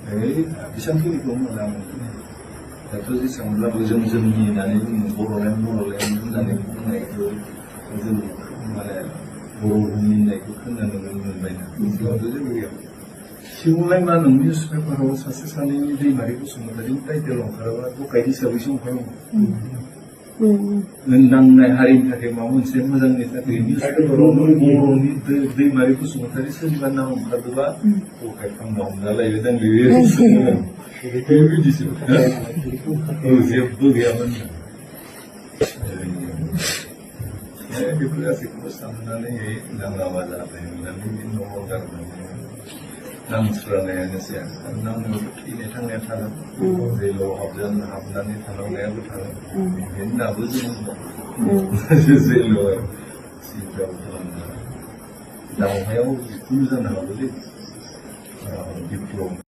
बेसांखिनिखौ मोजां मोनो दाथ' जेसेबांब्लाबो जोंनि होननानै बुङो बर'लेण्ड होननानै बुंनायखौ जों माने बर' भुमि होननायखौ खोनानो मोनबायना सिगाङावथ' जेबो गैया सिगाङावलाय मा नों निउस पेपाराव सासे सानैनि दैमारि बसुमतारिनि टाइटेल ओंखारोबा दकाइट हिसाबैसो ओंखारोमोन नांनाय हारिनि थाखाय माबा मोनसे मोजांनि थाखाय निउस पेपाराव बर'नि दैमारि बसुमतारि सोरनिबा नाम ओंखारदोंबा दकाइट खालामना हमना लायबाय बेबायदिसो जेबो गैयामोन बेफोर गासैखौबो साननानै नाङाबा जाबाय होननानै बे न'आव गारनानै नांस्रानायानोसै आरो नांनायावथ' थैनाय थांनाया थागोन जेलाव हाबनानै थानांनायाबो थागोन बेनिखायनो दाबो जों जेलाव सिन्थाबो खालामनो दावहायाव जिखुनु जानो हागौ बिप्लब